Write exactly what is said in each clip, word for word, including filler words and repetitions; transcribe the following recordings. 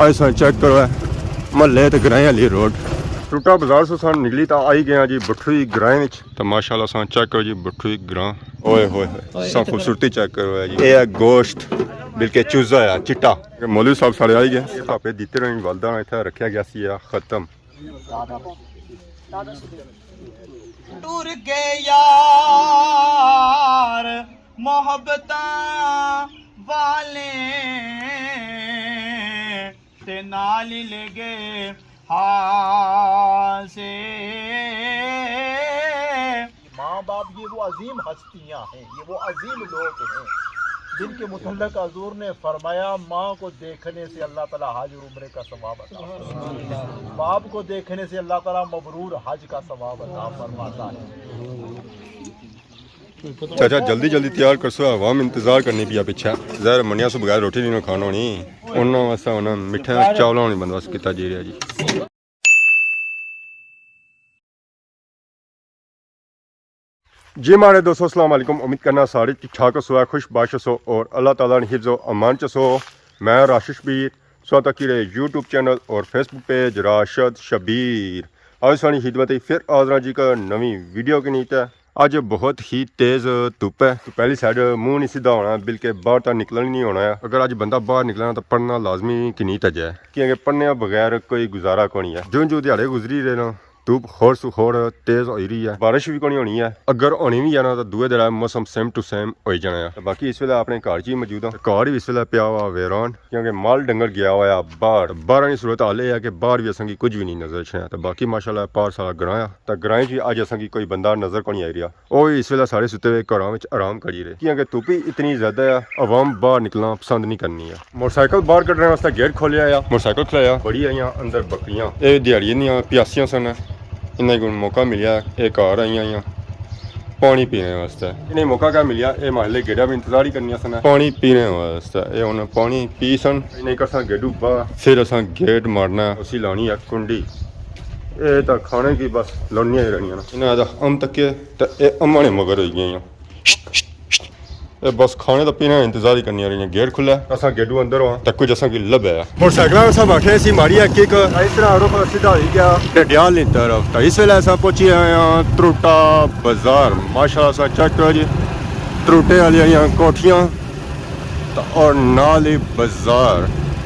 آئے ساں چیک کرو اے محلے تے گرائیں آلی روڈ۔ ٹوٹا بازار سو ساں نکلی تاں آئی گئے آں جی بٹھوئی گرائیں وچ۔ تاں ماشاءاللہ ساں چیک کرو جی بٹھوئی گراں۔ اوئے ہوئے ہوئے، ساں خوبصورتی چیک کرو اے جی۔ اے ہے گوشت، بلکہ چوزا ہے چٹا۔ مولوی صاحب ساڑے آئی گئے۔ اے پاپے دیتے رہے والدہ اتھا رکھیا گیا سی اے ختم۔ ٹر گئے یار محبتاں والے تے نال ہی لے گئے ہاسے۔ ماں باپ یہ وہ عظیم ہستیاں ہیں، یہ وہ عظیم لوگ ہیں جن کے متعلق حضور نے فرمایا، ماں کو دیکھنے سے اللہ تعالیٰ حج اور عمرے کا ثواب عطا فرماتا ہے، باپ کو دیکھنے سے اللہ تعالیٰ مبرور حج کا ثواب عطا فرماتا ہے۔ چاچا جلدی جلدی تیار کرسو، عوام انتظار کرنی پیا پچھے۔ ظاہر منیا سو بغیر روٹی نہیں کھانا ہونی۔ انہاں واسطے انہاں مٹھے چاولاں ہونی بندوبست کیتا جی رہیا جی۔ جی ماڑے دوستو، السلام علیکم۔ امید کرنا سارے ٹھیک ٹھاک ہسو، خوش باش ہسو اور اللہ تعالیٰ نے حفظ و امان چ ہسو۔ میں راشد شبیر، سو تکی رہے یوٹیوب چینل اور فیس بک پیج راشد شبیر۔ آج سانی خدمت پھر حاضر ہاں جی کا نویں ویڈیو کے نیت ہے۔ اج بہت ہی تیز دھپ ہے، تو پہلی سائیڈ منہ نہیں سیدھا ہونا، بلکہ باہر تک نکلنا نہیں ہونا ہے۔ اگر اج بندہ باہر نکلنا تو پڑھنا لازمی کے نیت ہے جائے، کیونکہ پڑھنے بغیر کوئی گزارا کونی ہے۔ جوں جوں دیہاڑے گزری رہے نا، دھوپ ہور سو ہور تیز ہوئی رہی ہے، بارش بھی کونی ہونی ہے۔ اگر ہونی بھی ہے نا، تو دوئے دن موسم سیم ٹو سیم ہوئی جانا ہے۔ تے باقی اس ویلے اپنے گھر چ ہی موجود ہاں۔ گھر بھی اس ویلے پیا ہوا ویران، کیونکہ مال ڈنگر گیا ہوا ہے باہر۔ باہر نی صورت حال یہ ہے کہ باہر بھی اساں کی کچھ بھی نہیں نظر اچھنا۔ تے باقی ماشاءاللہ پار سارا گراں آ، تے گرائیں چ اج اساں کی کوئی بندہ نظر کونی آئی رہیا۔ او اس ویلے سارے ستے ہوئے گھراں وچ آرام کری رہے، کیونکہ دھوپ ہی اتنی زیادہ ہے، عوام باہر نکلنا پسند نہیں کرنی ہے۔ موٹر سائیکل باہر کڈنے واسطے گیٹ کھولیا آ، موٹر سائیکل کھلایا، بڑی آئیاں اندر بکریاں، اے دیہاڑی نیاں پیاسیاں سن، انہاں کو موقع ملیا، اے گھر آئیاں آئیاں پانی پینے واسطے۔ انہیں موقع کیا ملیا، اے محلے گیڑا بھی انتظار ہی کرنیاں سن پانی پینے واسطے۔ اے ہن پانی پی سن، انہیں کرساں گیڈو باہر، پھر اساں گیٹ مارنا، اسی لانی ہے کنڈی۔ اے تاں کھانے کی بس لونیاں ہی رہنیاں نا۔ انہاں دا ام تکے تے اے اماں نے مگر ہوئی گئیاں۔ اے بس کھانے تے پینے نا انتظار ہی کرنی رہی ہے۔ گیٹ کھلا ہے، اساں گیڈو اندر ہاں تے کچھ اساں کی لبھے ہے۔ موٹر سائیکل اساں بیٹھے سی، ماری ہے کک، اس طرح رخ سیدھا ہوئی گیا ڈڈیال نی طرف۔ تے اس ویلے اساں پہنچی آئے ہاں تروٹا بازار۔ ماشاءاللہ اساں چیک کرو جی، تروٹے والیاں کوٹھیاں تے اور نال ہی بازار۔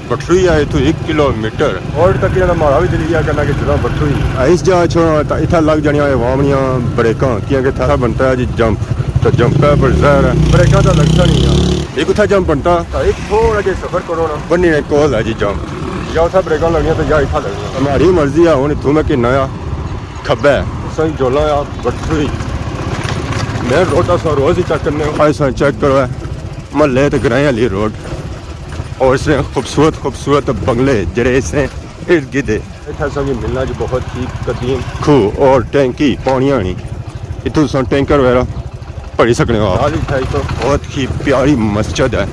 بٹھوئی ہے اتھوں ایک کلومیٹر۔ اور تک انہاں دا ماڑا بھی چلی گیا کرنا کہ جداں بٹھوئی۔ اس جا چھوڑا تاں اتھا لگ جانیاں عوام نیاں بریکاں، کیونکہ اتھا بنتا ہے جی جمپ، تاں جمپ ہے پر زہر ہے۔ بریکاں تاں لگتا نہیں ہے۔ ایک اتھا جمپ بنتا تاں ایک تھوڑا جہا سفر کرو نا، بنی نے کول ہے جی جمپ۔ یا اتھا بریکاں لگنیاں تاں یا اتھا لگنیاں۔ ہماری مرضی ہے، ہن اتھوں میں کہنا آ کھبے۔ سائیں جولا آ بٹھوئی۔ میں روڈ اساں روز ہی چیک کرنے ہاں۔ آئے سائیں چیک کرو ہے محلے تے گرائیں والی روڈ۔ اور اس نے خوبصورت خوبصورت بنگلے جڑے اس نے ارد گرد ہے۔ اتھا اساں کی ملنا جی بہت ہی قدیم کھوہ اور ٹینکی پانی آنی۔ اتھوں اساں ٹینکر وغیرہ بھری سکنے ہو۔ نال ہی اتھا ایک بہت ہی پیاری مسجد ہے۔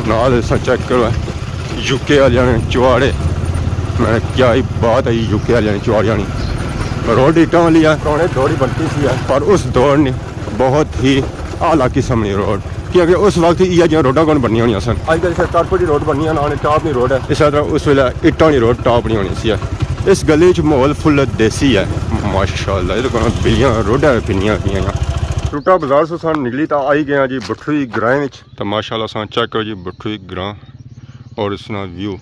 نال اساں چیک کرو ہے یو کے والیاں نے چواڑے۔ میں کیا ہی بات ہے یو کے والیاں نے چواڑیاں نی۔ روڈ اٹاں والی ہے، پرانے دور ہی بنتی سی ہے، پر اس دور نے بہت ہی اعلیٰ قسم نی روڈ، کیونکہ اس وقت ایہہ جیاں روڈاں کون بنیاں ہونیاں سن۔ اج کل سر کارپیٹ دی روڈ بنیاں نال ٹاپ نی روڈ ہے، اس طرح اس ویلے اٹاں نی روڈ ٹاپ نی ہونی سی ہے۔ اس گلی وچ ماحول فل دیسی ہے، ماشاءاللہ، ادھر کون بلیاں روڈاں پہ پھرنیاں پیاں۔ ٹوٹا بازار سو سان نکلی تاں آئی گئے ہاں جی بٹھوئی گرائیں وچ۔ تاں ماشاءاللہ سان چیک کرو جی بٹھوئی گراں اور اس نا ویو۔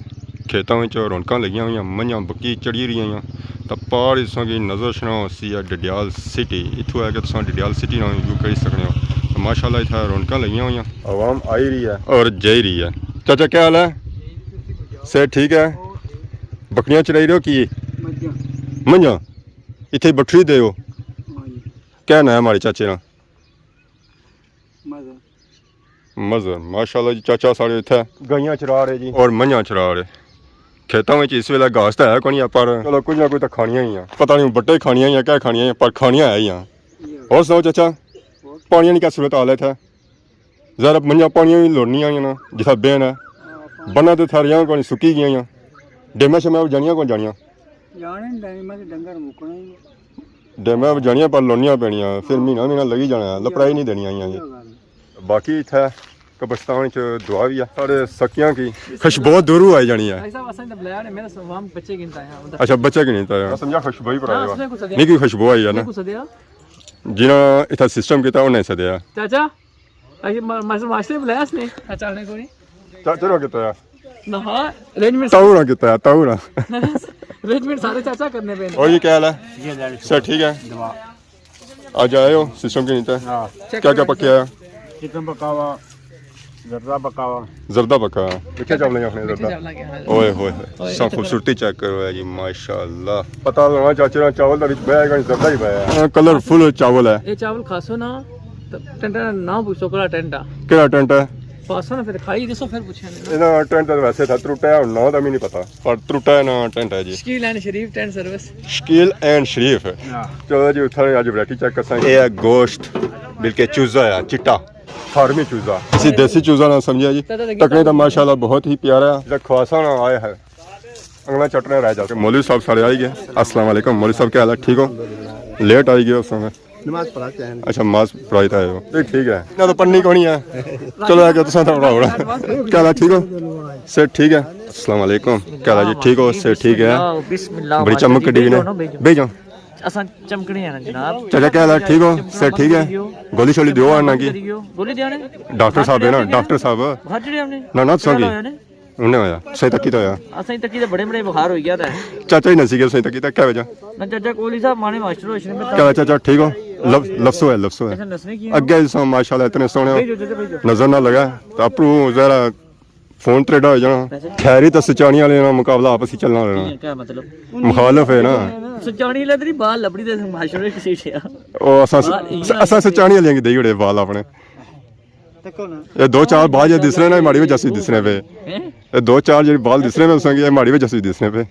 کھیتاں وچ رونقاں لگیاں ہویاں، منجھاں بکی چڑھی رہیاں ہویاں۔ تاں پار اساں کی نظر شنا ہوسی ہے ڈڈیال سٹی۔ اتھوں آ کے تساں ڈڈیال سٹی نا ویو کری سکنے ہو۔ تاں ماشاءاللہ اتھا رونقاں لگیاں ہویاں۔ عوام آئی رہی ہے اور جائی رہی ہے۔ چاچا کیا حال ہے؟ صحت ٹھیک ہے؟ بکریاں چرائی رہے ہو کی؟ منجھاں۔ اتھے بٹھوئی دے ہو؟ کیا ناں ہے ہمارے چاچے نا؟ مظہر۔ مظہر، ماشاءاللہ جی، چاچا ساڑے اتھے گائیاں چرا رہے جی۔ اور منجھاں چرا رہے۔ کھیتاں وچ اس ویلے گھاس تاں ہے کونی، پر چلو کچھ نہ کچھ تاں کھانیاں ہی ہیں۔ پتہ نہیں بٹے کھانیاں ہی ہیں، کیا کھانیاں ہی ہیں، پر کھانیاں ہے ہی ہیں۔ اور سناؤ چاچا، پانیاں نی کیا صورت حال ہے اتھے؟ ذرا منجھاں پانیاں وی لوڑنیاں آئیاں نا، جتھا بین ہے۔ بناں تے تھاریاں کونی سکی گئیاں۔ ڈیماں شیماں جانیاں کون جانیاں؟ جانے نہیں، ڈیماں تے ڈنگر مکنا ہی۔ ڈیماں جانیاں پر لونیاں پینیاں، پھر مہینہ مہینہ لگی جانا ہے، لپڑائی نہیں دینی آئیاں جی۔ باقی اتھے قبرستان چ دعا وی ہے۔ سارے سکیاں کی خوشبو دوروں آئی جانی ہے۔ بھائی صاحب، اساں تے بلایا نے، میرا سوام بچے گنتا ہے۔ اچھا، بچے گنتا ہے۔ سمجھا خوشبو ہی پرائی ہوا۔ نہیں کوئی خوشبو آئی ہے نا۔ نہیں کوئی سدیا۔ جنہاں اتھا سسٹم کیتا، انہیں سدیا۔ چاچا، اچھا، ما-، ماسٹر، ماسٹر بلایا اس نے۔ چاچا نے کوئی۔ چاچا نے کیتا ہے۔ نہ، ارینجمنٹ۔ تاؤ نہ کیتا ہے، تاؤ نہ۔ ارینجمنٹ سارے چاچا کرنے پے۔ اور یہ کیا حال ہے؟ سر ٹھیک ہے؟ آج آئے ہو سسٹم کے نیچے؟ ہاں۔ کیا کیا پکیا ہے؟ چکن پکا ہوا، زردہ پکا ہوا۔ زردہ پکا ہوا۔ مٹھے چاول نہیں آخنے زردہ۔ اوئے ہوئے ہوئے۔ سا خوبصورتی چیک کرو ہے جی، ماشاءاللہ۔ پتہ لگا چاچے نا چاول دا وچ بہہ گیا، زردہ ہی بہہ ہے۔ کلرفل چاول ہے۔ یہ چاول کھاسو نا، تے ٹینٹ نا نام پوچھو، کہڑا ٹینٹ آ؟ کہڑا ٹینٹ ہے؟ پاسو نا، پھر کھائی دسو، پھر پوچھیں نا۔ یہ ٹینٹ تو ویسے تھا، ترٹا ہے، نہ دا بھی نہیں پتا۔ پر ترٹا ہے نا ٹینٹ ہے جی۔ شکیل اینڈ شریف ٹینٹ سروس۔ شکیل اینڈ شریف۔ ہاں۔ چلو جی، اتھا اج ورائٹی چیک کرساں۔ یہ ہے گوشت، بلکہ چوزا ہے، چٹا۔ فارمی چوزا۔ اسی دیسی چوزا نہ سمجھیا جی۔ تکنے تو ماشاءاللہ بہت ہی پیارا ہے۔ جیہڑا کھواسا نا آیا ہے۔ انگلا چٹنے رہ جاتے۔ مولوی صاحب سارے آئی گئے۔ السلام علیکم۔ مولوی صاحب کیا حال ہے؟ ٹھیک ہو؟ لیٹ آئی گئے اس سمے۔ نماز پڑھا کے آئے ہیں۔ اچھا، نماز پڑھائی تے آئے ہو۔ نہیں، ٹھیک ہے۔ نہ تو پڑھنی کونی ہے۔ چلو، آ کے تساں تو پڑھاؤ نا۔ کیا حال ہے؟ ٹھیک ہو؟ صحت ٹھیک ہے؟ السلام علیکم۔ کیا حال ہے جی؟ ٹھیک ہو؟ صحت ٹھیک ہے؟ بسم اللہ، بڑی چمک کڈی نے۔ بھیجو۔ اساں چمکنے ہیں نا جناب۔ چاچا، کیا حال ہے؟ ٹھیک ہو؟ صحت ٹھیک ہے؟ گولی شولی دیو آنا کی۔ گولی دینے؟ ڈاکٹر صاحب ہے نا، ڈاکٹر صاحب۔ بخار چڑھیا ہم نے؟ نہ، نہ، سنگی۔ انہیں ہویا؟ سائیں تکی تو ہویا؟ اساں تکی تے بڑے بڑے بخار ہوئی گیا تھا۔ چاچا ہی نہ سی گیا سائیں تکی تے، کیا وجہ؟ نہ چاچا کولی صاحب مانے ماسٹر ہوئے شنے میں۔ کیا حال چاچا، ٹھیک ہو؟ لف-، لفسو ہے، لفسو ہے۔ ایسا نسنے کی ہو؟ اگے سو ماشاءاللہ اتنے سونے ہو۔ بھیجو چاچا، بھیجو۔ نظر نہ لگا، تو اپروں ذرا فون تریڈا ہو جانا۔ ویسے خیری تو سچانی والے نا مقابلہ آپس ہی چلنا رہنا۔ کیا مطلب؟ مخالف ہے نا۔ سچانی لے تیری بال لبڑی تے ماسٹر ہوئے کسی شیا۔ او اساں، بال ایاں اساں سچانی والے کی دئی اڑے بال اپنے۔ تکو نا۔ یہ دو چار بال جے دسنے نا، ماڑی وجہ سے دسنے پے۔ ہیں؟ یہ دو چار جے بال دسنے پے، اساں کی یہ ماڑی وجہ سے دسنے پے۔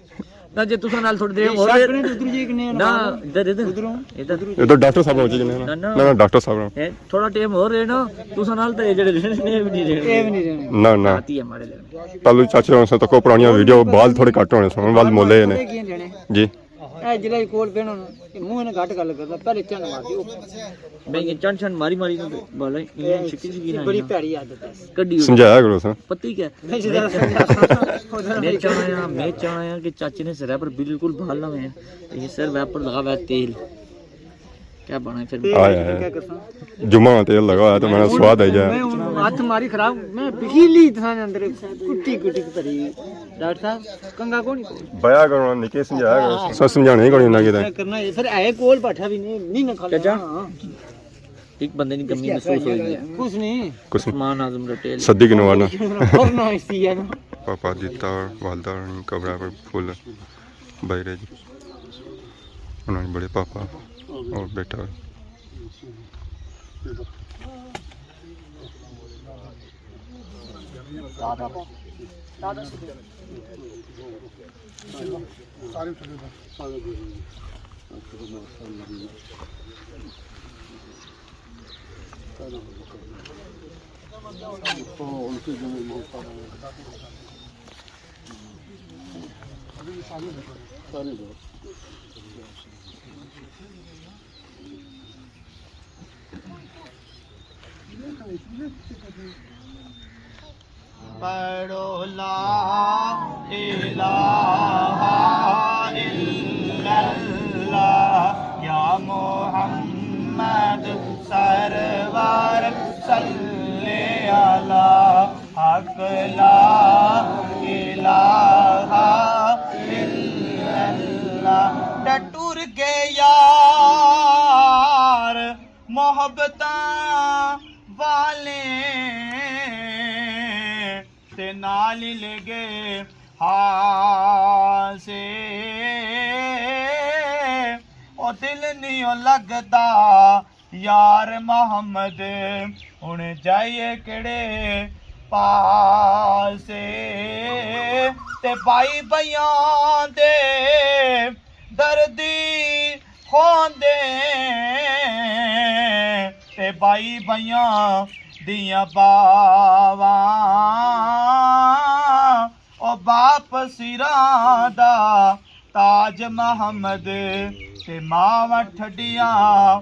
نہ جے تساں نال تھوڑی دیر ہور شاکر نے ادھر جی کنے نہ، ادھر، ادھر۔ ادھروں۔ ادھر۔ ادھر۔ یہ تو ڈاکٹر صاحب ہو جی کنے نا۔ نہ، نہ۔ نہ، نہ، ڈاکٹر صاحب۔ ہیں، تھوڑا ٹائم ہور رہے نا، تساں نال تے جڑے رہنے، یہ بھی نہیں رہنے۔ یہ بھی نہیں رہنے۔ نہ، نہ۔ آتی ہے ہمارے لیول۔ پہلو چاچے ہن سے تکو پرانیاں ویڈیو، بال تھوڑے گھٹ ہونے سن، بال مولے نے۔ تھوڑے کیے جنے۔ جی۔ اے جلے کول پین ہونا، اے منہ نے گھٹ گل کردا، پہلے چن مار دی۔ میں یہ چن چن ماری ماری نہ بالا، یہ شکی شکی نہ بڑی پیاری عادت ہے۔ کڈی ہوئی۔ سمجھایا کرو سا۔ پتی کیا؟ میں چاہنا، میں چاہنا کہ چاچے نے سر پر بالکل بال نہ ہوئے۔ یہ سر پر لگا ہوا ہے تیل۔ کیا بنا ہے پھر؟ آیا ہے۔ جمعہ تیل لگا ہوا ہے تو میں نے سواد آئی جائے۔ میں ہاتھ ماری خراب، میں پچھلی تھانے اندر کٹی کٹی کری۔ ڈاکٹر صاحب، کنگا کون؟ بیا کرو، نکے سمجھایا کرو۔ سر سمجھانے ہی کونی نہ کیتا۔ کرنا ہے، سر، اے کول بیٹھا بھی نہیں، نہیں نہ کھانا۔ چاچا، ایک بندے کی کمی محسوس ہوئی ہے۔ کچھ نہیں۔ کچھ نہیں۔ عثمان اعظم ریٹیل۔ صدیق نوارنا۔ ورنہ اسی ہے نا۔ پاپا دیتا اور والدہ اور قبرہ پر پھول بھائی رہے جی۔ انہوں نے بڑے پاپا اور بیٹا۔ پڑھو لا الہ الا اللہ، یا محمد سرور صلی علی حق لا الہ الا اللہ۔ ٹر گئے یار محبتاں والے، تے نال ہل گئے ہاسے۔ او دل نہیں او لگدا یار محمد، ہن جائیے کیڑے پاسے؟ تے بھائی بھائیاں دے دردی ہوندے، تے بھائی بھائیاں دیاں باواں، او باپ سراں دا تاج محمد، تے ماواں ٹھڈیاں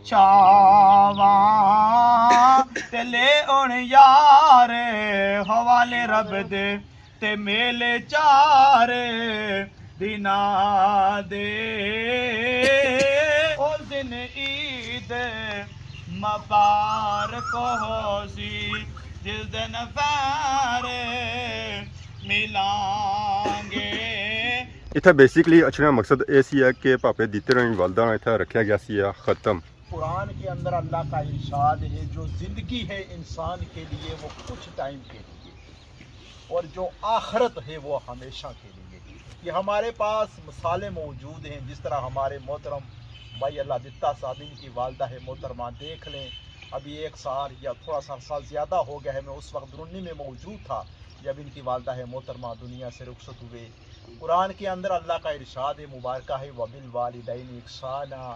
چاواں تے لے ہن یار حوالے رب دے، تے میلے چار دناں دے۔ اس دن عید مبارک ہوسی، جس دن پیر ملانگے۔ اتھے بیسیکلی اچھنے نا مقصد اے سی ہے کہ پاپے دیتے رہن والدہ نا اتھے رکھیا گیا سی ہے ختم۔ قرآن کے اندر اللہ کا ارشاد ہے، جو زندگی ہے انسان کے لیے وہ کچھ ٹائم کے لیے، اور جو آخرت ہے وہ ہمیشہ کے لیے۔ یہ ہمارے پاس مثالیں موجود ہیں، جس طرح ہمارے محترم بھائی اللہ دتا صاحب، ان کی والدہ ہے محترمہ، دیکھ لیں، ابھی ایک سال یا تھوڑا سا عرصہ زیادہ ہو گیا ہے، میں اس وقت رنی میں موجود تھا جب ان کی والدہ ہے محترمہ دنیا سے رخصت ہوئے۔ قرآن کے اندر اللہ کا ارشاد مبارکہ ہے، وبالوالدین احسانا،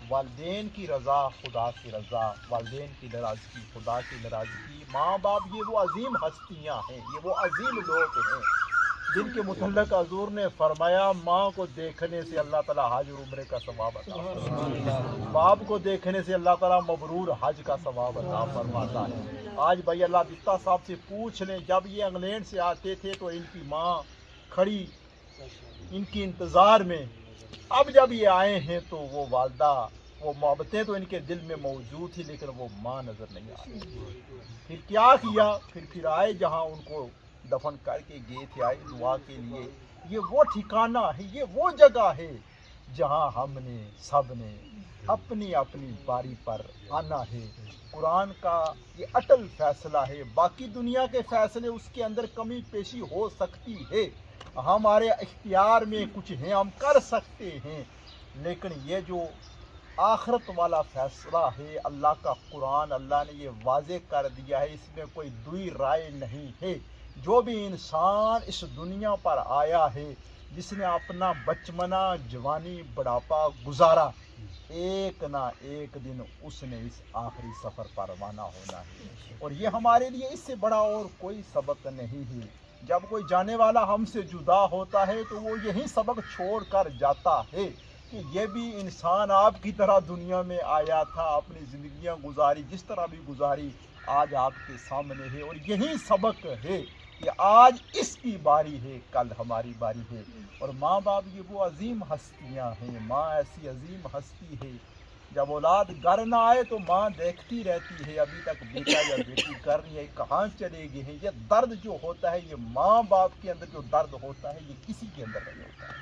والدین کی رضا خدا کی رضا، والدین کی ناراضگی خدا کی ناراضگی۔ ماں باپ یہ وہ عظیم ہستیاں ہیں، یہ وہ عظیم لوگ ہیں جن کے متعلق حضور نے فرمایا، ماں کو دیکھنے سے اللہ تعالیٰ حج اور عمرے کا ثواب عطا فرماتا ہے، باپ کو دیکھنے سے اللہ تعالیٰ مبرور حج کا ثواب عطا فرماتا ہے۔ آج بھائی اللہ دتا صاحب سے پوچھ لیں، جب یہ انگلینڈ سے آتے تھے تو ان کی ماں کھڑی ان کی انتظار میں، اب جب یہ آئے ہیں تو وہ والدہ، وہ محبتیں تو ان کے دل میں موجود تھی، لیکن وہ ماں نظر نہیں آ رہی۔ پھر کیا کیا؟ پھر پھر آئے جہاں ان کو دفن کر کے گئے تھے، آئے دعا کے لیے۔ یہ وہ ٹھکانہ ہے، یہ وہ جگہ ہے جہاں ہم نے، سب نے اپنی اپنی باری پر آنا ہے۔ قرآن کا یہ اٹل فیصلہ ہے، باقی دنیا کے فیصلے اس کے اندر کمی پیشی ہو سکتی ہے، ہمارے اختیار میں کچھ ہیں، ہم کر سکتے ہیں، لیکن یہ جو آخرت والا فیصلہ ہے، اللہ کا قرآن، اللہ نے یہ واضح کر دیا ہے، اس میں کوئی دوئی رائے نہیں ہے۔ جو بھی انسان اس دنیا پر آیا ہے، جس نے اپنا بچپنا، جوانی، بڑھاپا گزارا، ایک نہ ایک دن اس نے اس آخری سفر پر روانہ ہونا ہے، اور یہ ہمارے لیے اس سے بڑا اور کوئی سبق نہیں ہے۔ جب کوئی جانے والا ہم سے جدا ہوتا ہے تو وہ یہی سبق چھوڑ کر جاتا ہے کہ یہ بھی انسان آپ کی طرح دنیا میں آیا تھا، اپنی زندگیاں گزاری، جس طرح بھی گزاری، آج آپ کے سامنے ہے، اور یہی سبق ہے کہ آج اس کی باری ہے، کل ہماری باری ہے۔ اور ماں باپ یہ وہ عظیم ہستیاں ہیں، ماں ایسی عظیم ہستی ہے، جب اولاد گھر نہ آئے تو ماں دیکھتی رہتی ہے، ابھی تک بیٹا یا بیٹی گھر نہیں آئی، کہاں چلے گئے ہیں۔ یہ درد جو ہوتا ہے، یہ ماں باپ کے اندر جو درد ہوتا ہے، یہ کسی کے اندر نہیں ہوتا۔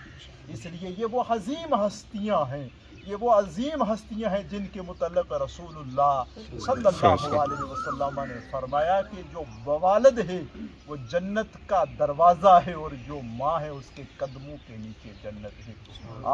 اس لیے یہ وہ عظیم ہستیاں ہیں، یہ وہ عظیم ہستیاں ہیں جن کے متعلق رسول اللہ صلی اللہ علیہ وسلم نے فرمایا کہ جو والد ہے وہ جنت کا دروازہ ہے، اور جو ماں ہے اس کے قدموں کے نیچے جنت ہے۔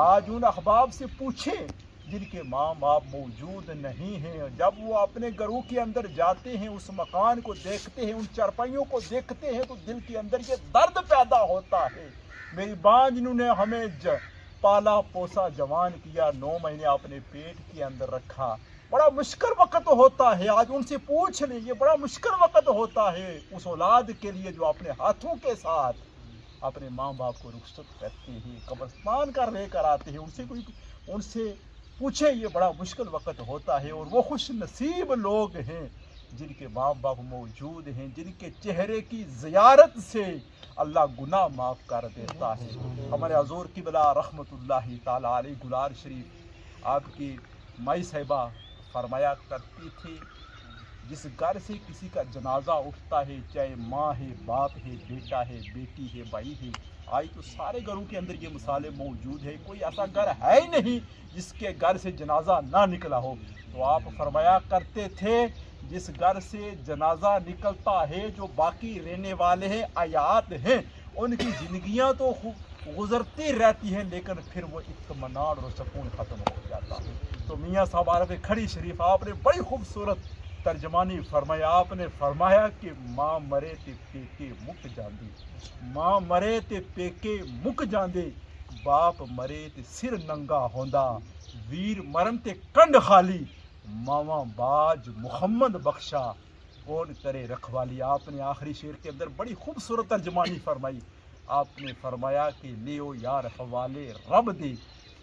آج ان احباب سے پوچھیں جن کے ماں باپ موجود نہیں ہیں، جب وہ اپنے گھروں کے اندر جاتے ہیں، اس مکان کو دیکھتے ہیں، ان چارپائیوں کو دیکھتے ہیں تو دل کے اندر یہ درد پیدا ہوتا ہے۔ میری ماں جنہوں نے ہمیں ج-، پالا پوسا، جوان کیا، نو مہینے اپنے پیٹ کے اندر رکھا، بڑا مشکل وقت ہوتا ہے۔ آج ان سے پوچھ لیں، یہ بڑا مشکل وقت ہوتا ہے اس اولاد کے لیے جو اپنے ہاتھوں کے ساتھ اپنے ماں باپ کو رخصت کرتے ہیں، قبرستان کا لے کر آتے ہیں، ان سے کوئی، ان سے پوچھیں، یہ بڑا مشکل وقت ہوتا ہے۔ اور وہ خوش نصیب لوگ ہیں جن کے ماں باپ موجود ہیں، جن کے چہرے کی زیارت سے اللہ گناہ معاف کر دیتا ہے۔ ہمارے حضور قبلہ رحمۃ اللہ تعالی علیہ گلار شریف، آپ کی مائی صاحبہ فرمایا کرتی تھی، جس گھر سے کسی کا جنازہ اٹھتا ہے، چاہے ماں ہے، باپ ہے، بیٹا ہے، بیٹی ہے، بھائی ہے، آج تو سارے گھروں کے اندر یہ مثالیں موجود ہیں، کوئی ایسا گھر ہے ہی نہیں جس کے گھر سے جنازہ نہ نکلا ہو۔ تو آپ فرمایا کرتے تھے، جس گھر سے جنازہ نکلتا ہے، جو باقی رہنے والے ہیں، حیات ہیں، ان کی زندگیاں تو خو-، گزرتی رہتی ہیں، لیکن پھر وہ اطمینان اور سکون ختم ہو جاتا ہے۔ تو میاں صاحب عارف کھڑی شریف، آپ نے بڑی خوبصورت ترجمانی فرمایا۔ آپ نے فرمایا کہ ماں مرے تے پیکے مک جاندے، ماں مرے تے پیکے مک جاندے، باپ مرے تے سر ننگا ہوندا، ویر مرن تے کنڈ خالی، ماواں باج محمد بخشا، کون کرے رکھوالی۔ آپ نے آخری شعر کے اندر بڑی خوبصورت ترجمانی فرمائی۔ آپ نے فرمایا کہ لیو یار حوالے رب دے،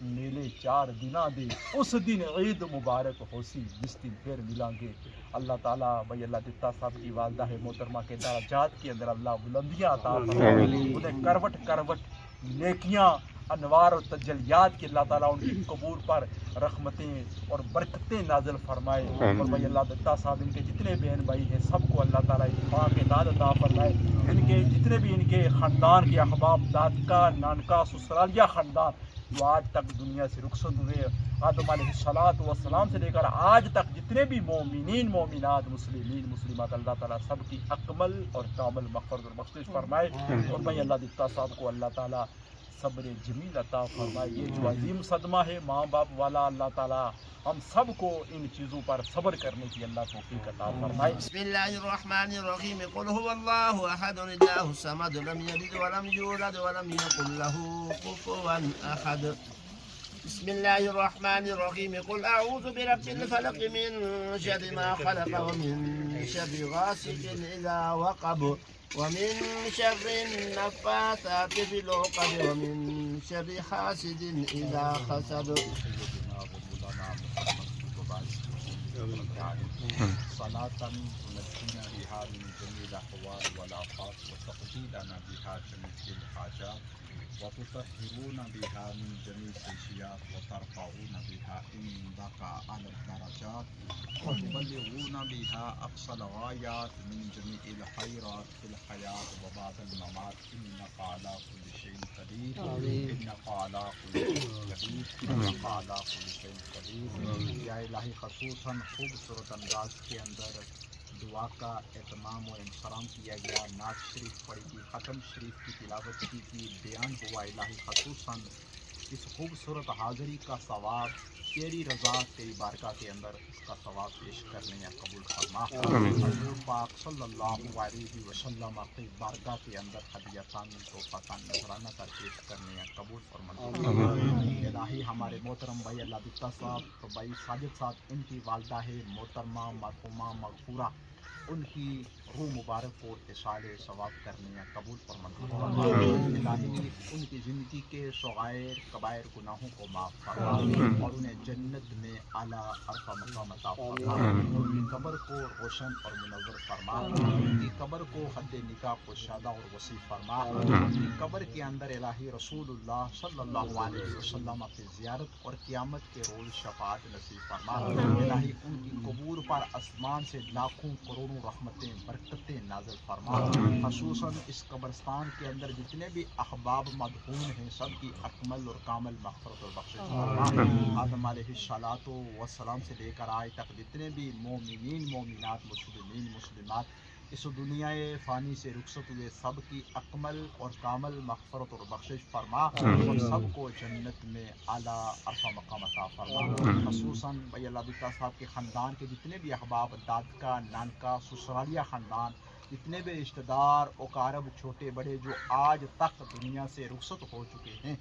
میلے چار دناں دے، اس دن عید مبارک ہوسی، جس دن پھر ملاں گے۔ اللہ تعالیٰ بھائی، اللہ دتا صاحب کی والدہ محترمہ کے درجات کے اندر اللہ بلندیاں عطا فرمائے، آمین۔ انہیں کروٹ کروٹ نیکیاں، انوار اور تجلیات کے اللہ تعالیٰ ان کی قبور پر رحمتیں اور برکتیں نازل فرمائے۔ آمین۔ اور بھائی، اللہ دتا صاحب ان کے جتنے بہن بھائی ہیں، سب کو اللہ تعالیٰ اتفاق داد عطا فرمائے۔ ان کے جتنے بھی ان کے خاندان کے احباب، دادکا، نانکا، سسرالیا خاندان، جو آج تک دنیا سے رخصت ہوئے، آدم علیہ الصلوۃ والسلام سے لے کر آج تک جتنے بھی مومنین، مومنات، مسلمین، مسلمات، اللہ تعالیٰ سب کی اکمل اور کامل مغفرت اور بخشش فرمائے۔ اور بھائی، اللہ دتا صاحب کو اللہ تعالیٰ صبر جمیل عطا فرمائے۔ یہ جو عظیم صدمہ ہے ماں باپ والا، اللہ تعالیٰ ہم سب کو ان چیزوں پر صبر کرنے کی اللہ توفیق عطا فرمائے۔ بسم الله الرحمن الرحيم. قل هو الله أحد، الله الصمد، لم يلد ولم يولد ولم يكن له كفوا أحد. بسم الله الرحمن الرحيم. قل أعوذ برب الفلق، من شر ما خلق، ومن شر غاسق إذا وقب، ومن شر النفاثات في العقد، ومن شر حاسد إذا حسد. سيدنا ومولانا محمد صلى الله عليه وسلم. صلاة تنجينا بها من جميع الأهوال والآفات، وتقضي لنا بها جميع الحاجات، وتطهرنا بها من جميع السيئات، وترفعنا بها عندك أعلى الدرجات، وتبلغنا بها أقصى الغايات من جميع الخيرات في الحياة وبعد الممات، إنك على كل شيء قدير، آمين۔ إنك على كل شيء قدير، إنك على كل شيء قدير۔ یا الٰہی، خصوصاً خوبصورت انداز کے اندر دعا کا اہتمام و انصرام کیا گیا، نعت شریف پڑھی گئی، ختم شریف کی تلاوت کی گئی، بیان ہوا۔ الٰہی، خصوصاً اس خوبصورت حاضری کا ثواب تیری رضا، تیری بارگاہ کے اندر اس کا ثواب پیش کرنے یا قبول فرما۔ آمین۔ حضور پاک صلی اللہ علیہ وسلم کی بارگاہ کے اندر ہدیہ ثانی، تحفہ ثانی، نذرانہ تر پیش کرنے یا قبول فرما۔ آمین۔ الٰہی، ہمارے محترم بھائی اللہ دتا صاحب، تو بھائی ساجد صاحب، ان کی والدہ ہے محترمہ مرحومہ مغفورہ، ان کی روح مبارک کو ایصال ثواب کرنے یا قبول فرما۔ آمین۔ الٰہی، ان کی زندگی کے صغائر کبائر گناہوں کو معاف فرما، آمین۔ اور انہیں جنت میں اعلیٰ عرفہ مقام عطا فرما۔ آمین۔ ان کی قبر کو روشن اور منور فرما۔ آمین۔ ان کی قبر کو حد نکاح کشادہ اور وسیع فرما۔ آمین۔ ان کی قبر کے اندر الٰہی رسول اللہ صلی اللہ علیہ وسلم کی زیارت اور قیامت کے روز شفاعت نصیب فرما۔ آمین۔ الٰہی، ان کی قبور پر آسمان سے لاکھوں کروڑوں رحمتیں، برکتیں نازل فرما۔ آمین۔ خصوصاً اس قبرستان کے اندر جتنے بھی احباب مدفون ہیں، سب کی اکمل اور کامل مغفرت اور بخشش فرما۔ آمین۔ آدم علیہ الصلوۃ والسلام سے لے کر آج تک جتنے بھی مومنین، مومنات، مسلمین، مسلمات اس دنیا فانی سے رخصت ہوئے، سب کی اکمل اور کامل مغفرت اور بخشش فرما، آمین۔ اور سب کو جنت میں اعلیٰ عرفہ مقام عطا فرما۔ آمین۔ خصوصاً بھائی اللہ دتا صاحب کے خاندان کے جتنے بھی احباب، دادکا، نانکا، سسرالیا خاندان، جتنے بھی رشتہ دار، اقارب، چھوٹے بڑے جو آج تک دنیا سے رخصت ہو چکے ہیں،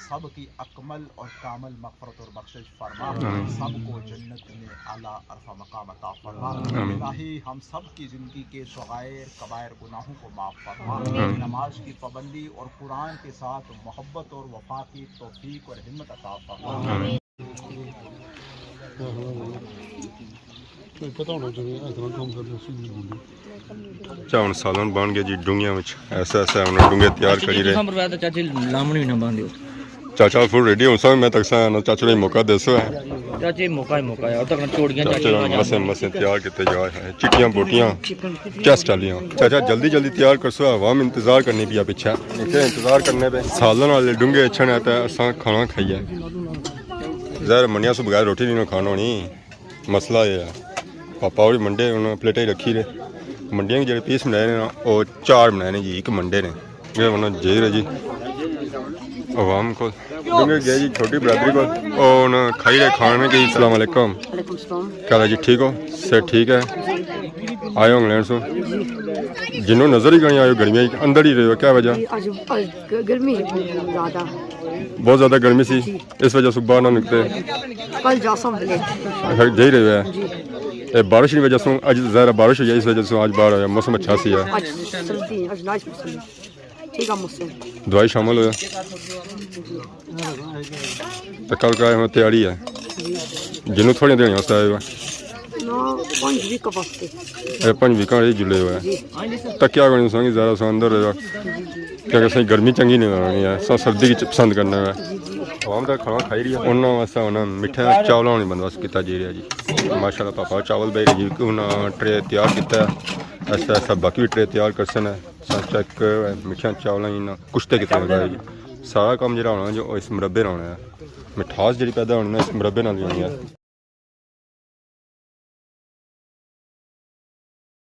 سب کی اکمل اور کامل مغفرت اور بخشش فرما۔ آمین۔ سب کو جنت میں اعلیٰ عرفہ مقام عطا فرما۔ آمین۔ الٰہی، ہم سب کی زندگی کے صغائر کبائر گناہوں کو معاف فرما۔ آمین۔ نماز کی پابندی اور قرآن کے ساتھ محبت اور وفا کی توفیق اور ہمت عطا فرما۔ آمین۔ پتہ ہونا چاہیے، اتنا کام کرنا سی۔ چا ہن سالن بن گئے جی ڈونگیاں وچ، ایسا ایسا ہن ڈونگے تیار کری رہے۔ تساں پرویا تے چاچے لامن وی نہ باندھے ہو۔ چاچا فل ریڈی ہن سا، میں تک سا نہ چاچے نے موقع دے سو ہے۔ چاچے موقع ہی موقع ہے، اب تک چوڑیاں چاچے چاچے نے مسے مسے تیار کیتے جا ہے، چٹیاں بوٹیاں، چیسٹ والیاں۔ چاچا جلدی جلدی تیار کر سو، عوام انتظار کرنی پیا پچھے۔ اتھے انتظار کرنے پے۔ سالن والے ڈونگے اچھن ہے تے اساں کھانا کھائیے۔ ظاہر منیا سو بغیر روٹی نہیں کھانا ہونی۔ مسئلہ یہ ہے، پاپا ہوری منڈے انہاں پلیٹاں ہی رکھی رہے، منڈیاں کے جڑے پیس بنائے نے نا، وہ چار بنائے نے جی، ایک منڈے نے۔ یہ انہاں جائی رہے جی عوام کو، کیونکہ گیا جی چھوٹی برادری کو، وہ انہاں کھائی رہے کھانے کی۔ السلام علیکم۔ وعلیکم السلام۔ کیا حال ہے جی، ٹھیک ہو؟ صحت ٹھیک ہے؟ آئے ہو انگلینڈ سے؟ جنوں نظر ہی کہیں آئے ہو، گرمیاں ہی اندر ہی رہے ہو، کیا وجہ؟ جی، آج، آج گ-، گرمی ہے بہت زیادہ۔ بہت زیادہ گرمی سی، جی۔ اس وجہ سے باہر نہ نکلتے۔ کل جاساں بلے۔ اچھا، جائی رہے ہو؟ جی۔ اے بارش کی وجہ سے، اج ظاہر ہے بارش ہوئی ہے، اس وجہ سے اج باہر ہویا، موسم اچھا سی ہے۔ اج سردی، اج نائس موسم ہے۔ ٹھیک ہے موسم۔ دوائی شامل ہویا؟ تے کل کا ہن تیاری ہے؟ جنوں تھوڑیاں دیہاڑیاں واسطے آئے ہو؟ نہ، پنج ویک واسطے۔ اے پنج ویکاں آلے جلے ہوئے ہیں۔ تکیا کوئی نی سنگی، زیادہ سو اندر رہے گا۔ کیونکہ سائیں گرمی چنگی نہیں لگنی ہے، سو سردی کی پسند کرنا ہے۔ عوام تک کھانا کھائی رہی ہے، انہاں واسطے انہاں مٹھے چاولاں نی بندوبست کیتا جی رہا جی۔ ماشاءاللہ پاپا چاول بھائی جی، انہاں ٹرے تیار کیتا ہے۔ ایسا ایسا باقی بھی ٹرے تیار کرسن ہے۔ سا چیک مٹھیاں چاولاں ہی نہ کشتے کتنے لگائے جی۔ سارا کام جڑا ہونا جو اس مربے نال ہونا ہے۔ مٹھاس جڑی پیدا ہونی نا اس مربے نال ہی ہونی ہے۔